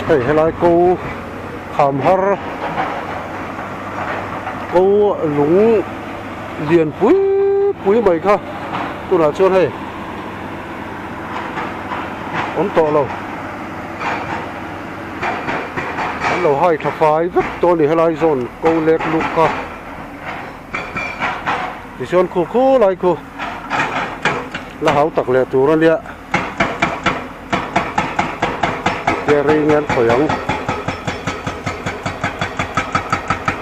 Hei helai ko kham har ko lung lian pui pui mai kha tunah chuan hei awm tawh lo an lo hai tha fai vek tawh a ni helai zawn ko lek luk kha tichuan khu khu lai khu la hau tak leh tur a nia. Tia rei nge an khawih ang.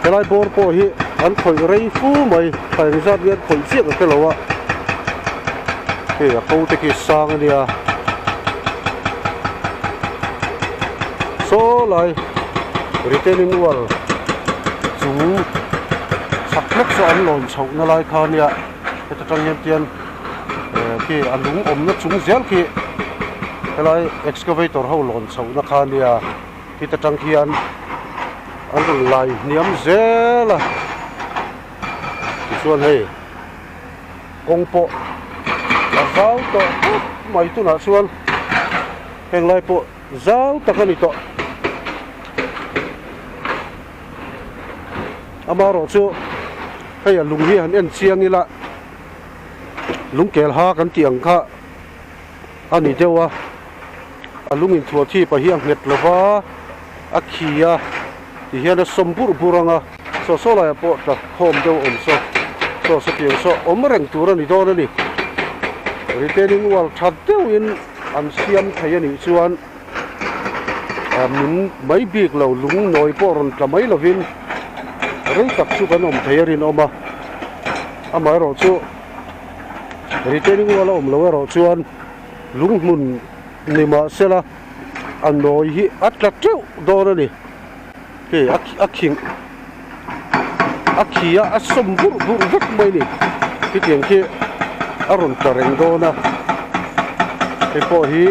Helai bawr pawh hi an khawih rei fu mai, thla engzat nge an khawih chiah ka hre lo a. Hei a ko te khi sang a nia. Saw lai retaining wall chung chhak hlek saw an lawn chhoh na lai kha a nia heta tang hian tian khi a lung awmna chung zel khi helai excavator ho lawn chhohna kha a nia khita tang khian an rawn lai hniam zel a tichuan hei kawng pawh a zau tawh khawp mai tunah chuan heng lai pawh zau tak a ni tawh amaherawhchu hei a lung hi han en chiang ila. Lungkel ha kan tih ang kha a ni deuh a, a lung inthuah thi pah hi a nghet lo va, a khi a ti hian a sawm burh burh ang a, saw saw laiah pawh tla khawm deuh awm saw, saw satiang saw awm reng tur a ni dawn a ni. Retaining wall tha deuhin an siam thei a nih chuan min mai bik lo lung nawi pawh rawn tla mai lovin rei tak chu kan awm thei a rinawm a amaherawh chu retaining wall a awm lo erawh chuan lung hmun ni mah sela a nawi hi a tla teuh dawn a ni hei a khing a khi a a sawm burh burh vek mai a ni hetiang khi a rawn tla reng dawn a hei pawh hi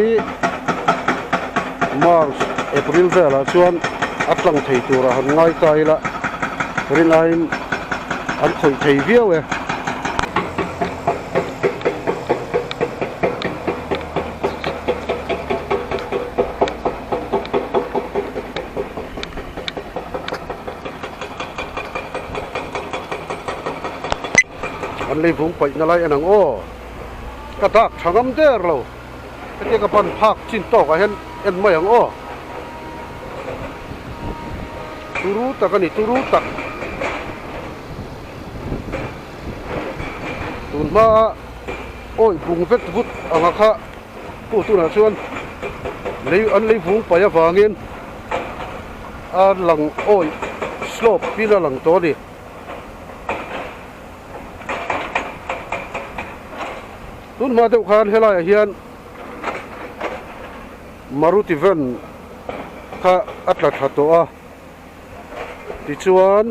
march april velah chuan a tlang thei turah han ngai ta ila rin aiin an khawih thei viau e. An lei vung paih na lai en ang aw ka dak tha ngam der lo hetia ka ban phak chin tawk ah hian en mai ang aw turu tak a ni turu tak tun hma a awih bung vet vut anga kha pu tunah chuan lei an lei vung paih avangin. A lang awih slope pin a lang tawh a ni. Tun hma deuh khan helaiah hian Maruti van kha a tla thla tawh a, tichuan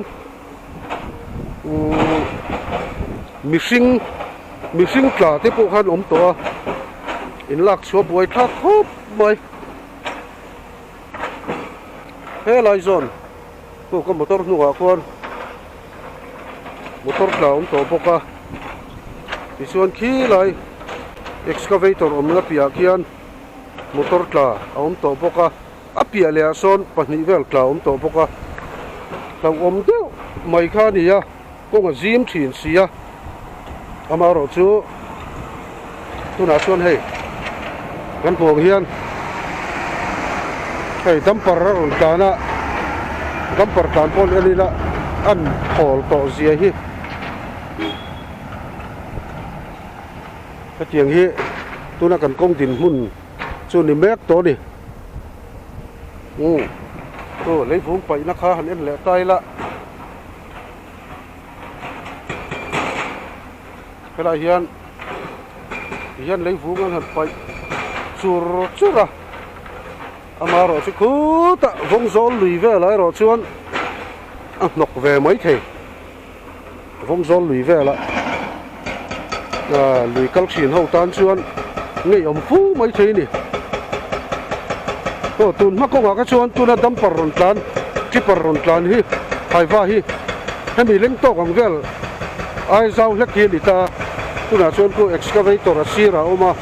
umm mihring mihring tla te pawh khan awm tawh a, inlak chhuah buai thlak khawp mai. Helai zawn pawh ka motor hnungah khuan motor tla a awm tawh bawk a tichuan khilai excavator awmna piahah khian motor tla a awm tawh bawk a a piah leh ah sawn pahnih vel tla a awm tawh bawk a hlauhawm deuh mai kha a ni a kawng a zim thin si a amaherawh chu tunah chuan hei kan hmuh ang hian hei dumper a rawn tlan a dumper tlan pawh en ila an thawl tawh zia hi hetiang hi tuna kan kawng dinhmun chu ni mek tawh a ni umm chu leivung paihna kha han en leh ta ila. Helaiah hian tihian leivung an han paih chur chur a amaherawh chu khutah vawng zawl lui velah erawh chuan a hnawk ve mai thei vawng zawl lui velah ah lui kal thin ho tan chuan ngeiawm fu mai thei a ni aw tun hma kawngah kha chuan tuna dumper rawn tlan tipper rawn tlan hi haiva hi hemi leng tawk ang vel ai zau hlek hi a ni ta tunah chuan khu excavator a sirah a awm a.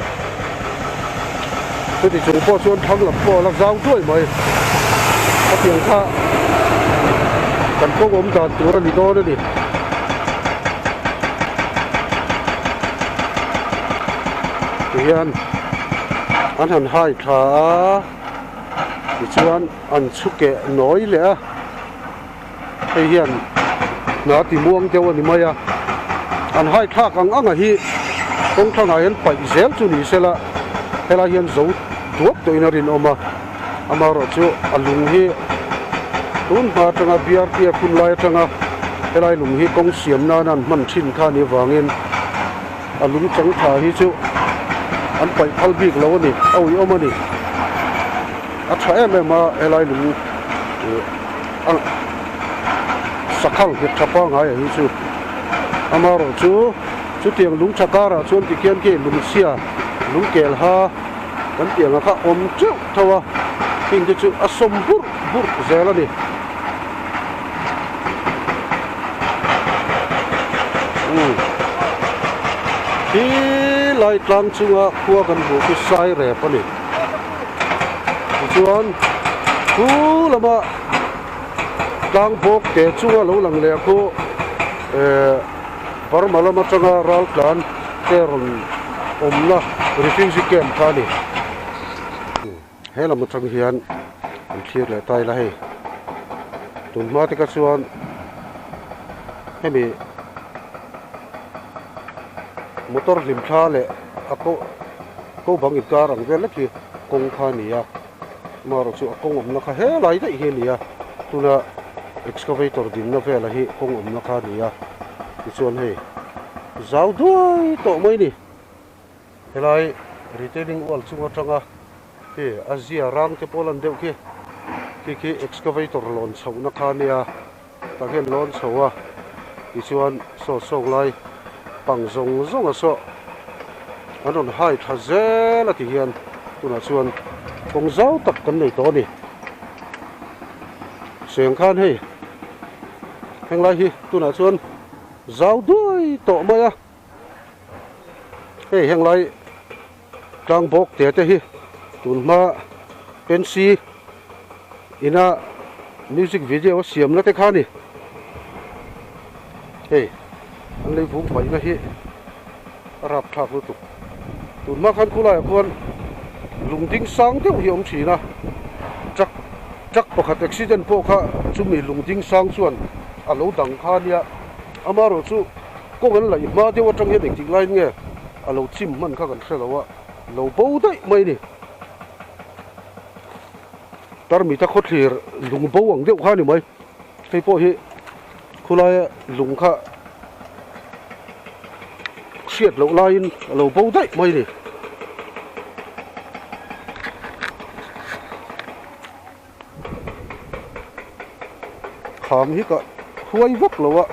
Chuti chung pawh chuan thlang lam pawh a la zau duai mai. Khatiang kha kan kawng awm dan tur a ni dawn a ni. Tihian an han hai tha a, tichuan an chhu keh nawi leh a, hei hian hna ti muang deuh a ni mai a, an hai thlak ang ang a hi kawng thlangah hian paih zel chu ni sela helai hian zo duak tawhin a rinawm a, amaherawhchu a lung hi tun hma atanga BRT a phun lai atanga helai lung hi kawng siam nana an hman thin kha a nih avangin a lung chang tha hi chu an paih phal bik lo a ni, a uiawm a ni. A tha em em a helai lung ih a sakhal nghet tha pangngai ah hi chu amaherawh chu chutiang lung tha karah chuan tikhian khi lungchhia lung kel ha kan tih ang kha awm teuh tho a heng te chu a sawm burh burh zel a ni. Umm khi lai tlang chunga khua kan hmuh chu sai rep a ni. Tichuan thu lama tlang bawk te chunga lo lang leh khu eh Burma lam atanga ral tlan te rawn awmna refugee camp kha a ni. He lam atang hian an thlir leh ta ila hei tun hma te kha chuan hemi motor hlim thla leh a ko ko bang inkar ang vel lek hi kawng kha a ni a amaherawh chu a kawng awmna kha helai daih hi a ni a tuna excavator dinna vela hi kawng awmna kha a ni a tichuan hei zau duai tawh mai a ni. Helai retaining wall chung atanga khi a zia rang te pawh lan deuh khi khi khi excavator lawn chhohna kha ania tah hian lawn chho a tichuan saw sawng lai pang zawng zawng a saw an rawn hai tha zel a ti hian tunah chuan kawng zau tak kan nei tawh a ni seng khan hei henglai hi tunah chuan zau duai tawh mai a. Hei henglai tlang bawk te te hi tunhma pensi ina music video a siam na te kha a ni. Hei an lei vung paihna hi a rapthlak lutuk. Tunhma khan khulaiah khuan lungding sang deuh hi a awm thin a, truck truck pakhat accident pawh kha chumi lungding sang chuan a lo dang kha a nia. Amaherawhchu Kawng an laih hma deuh atang hian engtik laiin nge a lo chim hman kha kan hre lo a, lo bo daih mai a ni. Tarmita khawthlir lung bo ang deuh kha a ni mai. Hei pawh hi khulaia lung kha hriat loh laiin a lo bo daih mai a ni. Kham hi ka huai vak lo a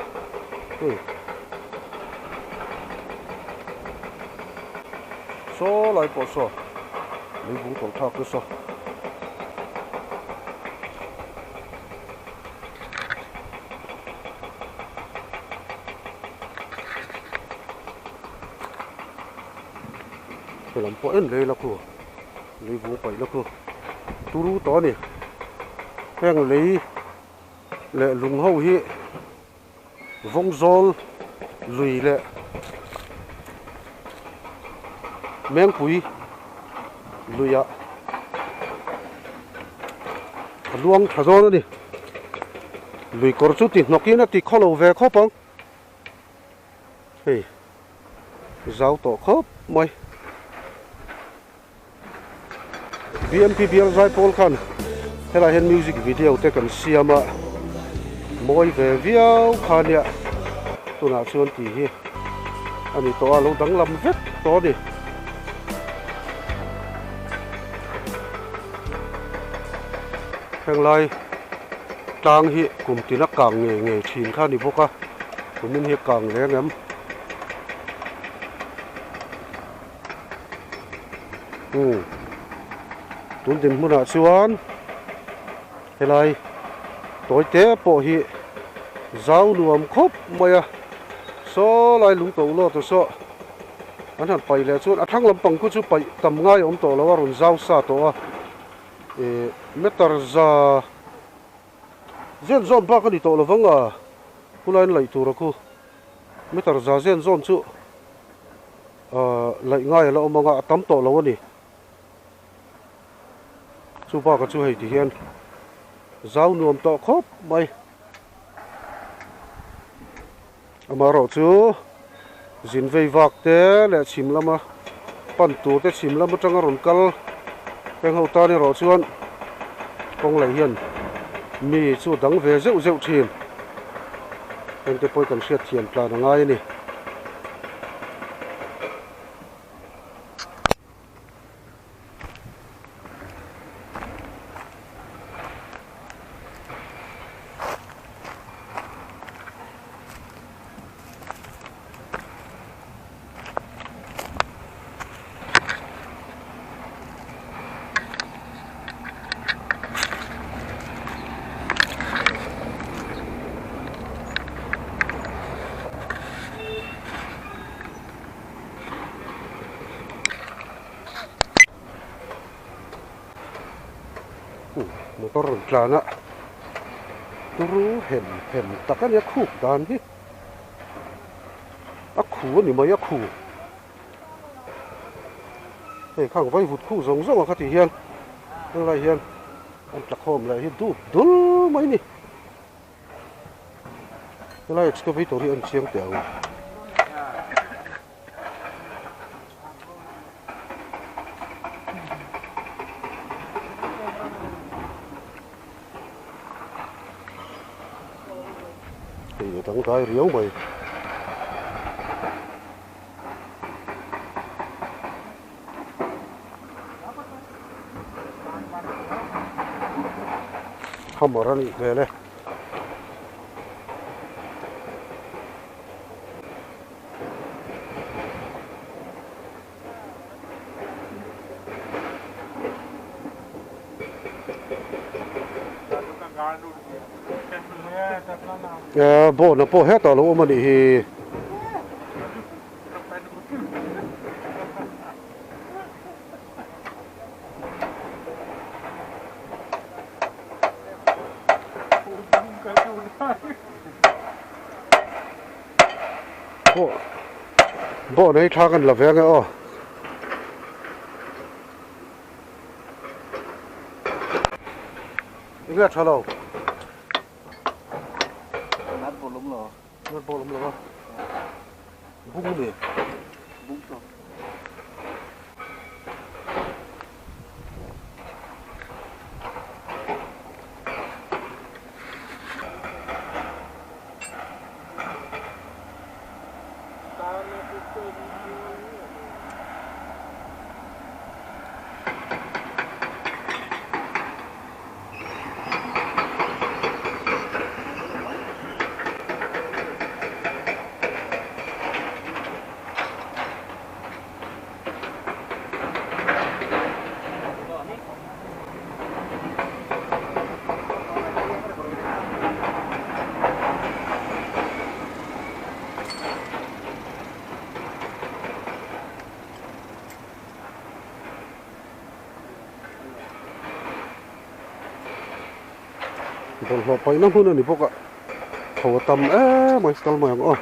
hei saw lai pawh saw leivung tawlh thlak te saw. Helam pawh en lei la khu. Lei vung paih na khu turu tawh a ni. Heng lei leh lung ho hi vawng zawl lui leh mengpui luiah a luang tha dawn a ni. Lui kawr chu ti hnawkin a ti khawlo ve khawp ang. Hei zau tawh khawp mai. BMP bial zai pawl khan helai hian music video te kan siam a, mawi ve viau kha nia tunah chuan tih hi a ni tawh a, lo danglam vek tawh a ni. Henglai tlang hi kum tina kang ngei ngei thin kha a ni bawk a, kumin hi a kang reng em? Umm tun dinhmunah chuan helai tawi te pawh hi zau nuam khawp mai a saw lai lung to lawt a saw. An han paih leh chuan a thlang lampang khu chu paih tam ngai a awm tawh lo a rawn zau sa tawh a ih meter za zen zawn bak a ni tawh lo vang a khulai an laih tur a khu meter za zen zawn chu ah laih ngai a la awm ang a a tam tawh lo a ni. Chu bakah chu hei ti hian zau nuam tawh khawp mai. Amaherawh chu zin vei vak te leh chhim lama pan tur te chhim lam atanga rawn kal heng ho tan erawh chuan kawng leh hian mi chu dang ve zeuh zeuh thin. Hengte pawh hi kan hriatthiam tlan a ngai a ni. Motor rawn tlan a turu hem hem tak a nia khuk dan hi a khu a ni mai a khu hei khang vaivut khu zawng zawng a kha tih hian helai hian an tla khawm leh hi dup dul mai a ni. Helai excavator hi a en chiang teh ang. Hei a dangdai riau mai. Hammer a nih hmel e. Bawhna pawh hetah a lo awm a nih hi. Bawh nei tha kan la ve ange aw. Enge a tha lo? Nat bawh lawm lo. Nat bawh lawm lo a. Bung ni. Bung tawp. Bawlhhlawh paihna hmun a ni bawk a tho a tam em mai kal mai ang aw.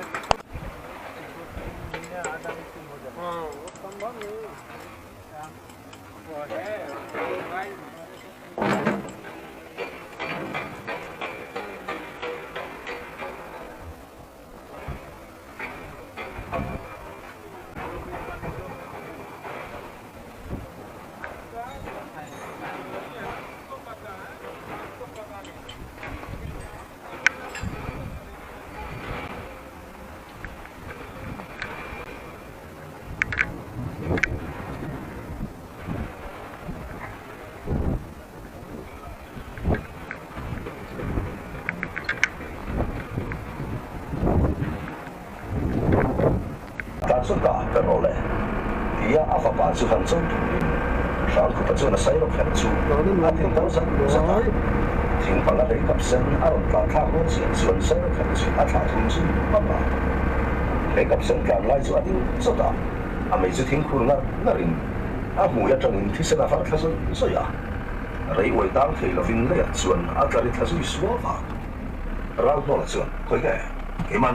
Tah chu dah ber rawh le, tia a fapa chu han cho turin Hrangkhupa chuan a sailo kher chu a tin deuh zat zat a. Thing panga lei kap sen a rawn tlan thlak rual chiah chuan sailo kher chu a thlah thum zui hmak a. Lei kap sen tlan lai chu a ding chawt a. A mei chu thing khur ngar ngarin a hmui atangin thisen a far thla zawih zawih a. Rei uai tang thei lovin leiah chuan a tla ri thla zui suau a. Ralhnawla chuan, Khawi nge? Keiman.